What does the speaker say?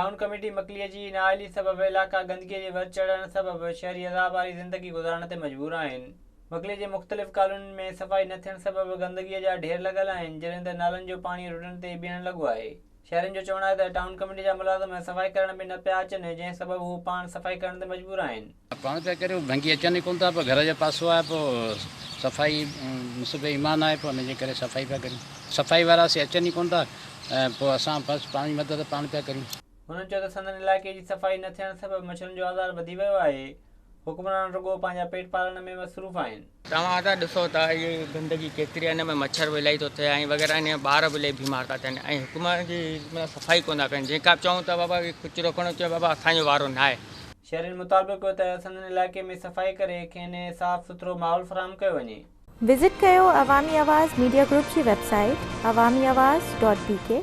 Town committee مڪليء جي نااهلي سبب علائقا گندگيء جي ور چڙهڻ سبب شهري عذاب واري زندگي گذارڻ تي مجبور آهن. مڪليء جي مختلف ڪالونين ۾ صفائي نه ٿيڻ سبب گندگيء جا ڍير لڳل آهن، جڏهن ته نالن جو پاڻي روڊن تي بيهڻ لڳو آهي. شهرين جو چوڻ آهي ته ٽائون ڪميٽي جا ملازم صفائي ڪرڻ به نه پيا اچن، جنهن سبب هو پاڻ صفائي ڪرڻ تي مجبور آهن. پاڻ پيا ڪريون، ڀنگي اچن ئي ڪونه ٿا، پوء گهر جو پاسو آهي، پوء صفائي نصف ايمان آهي، پوء ان جي ڪري صفائي پيا ڪريون. صفائي وارا سي اچن ئي ڪونه ٿا، پوء اسان بس پنهنجي مدد پاڻ پيا ڪريون. هنن چيو ته سندن علائقي جي صفائي نه ٿيڻ سبب مڇرن جو آزار وڌي ويو آهي، حڪمران رڳو پنهنجا پيٽ پالڻ ۾ مصروف آهن. توهان ٿا ڏسو ته اهي گندگي ڪيتري آهي ان ۾ مڇر به الاهي ٿو ٿئي ۽ وغيره ان ٻار به الاهي بيمار ٿا ٿين ۽ حڪومت جي معنيٰ صفائي ڪونه ٿا ڪن جنهن کان به چئون ته بابا هي ڪچرو کڻو چئي بابا اسان جو وارو ناهي. شهرين مطالبو ڪيو ته سندن علائقي ۾ صفائي ڪري کين صاف سٿرو ماحول فراهم ڪيو وڃي. وزٽ ڪيو عوامي آواز ميڊيا گروپ جي website Awami Awaz dot B K.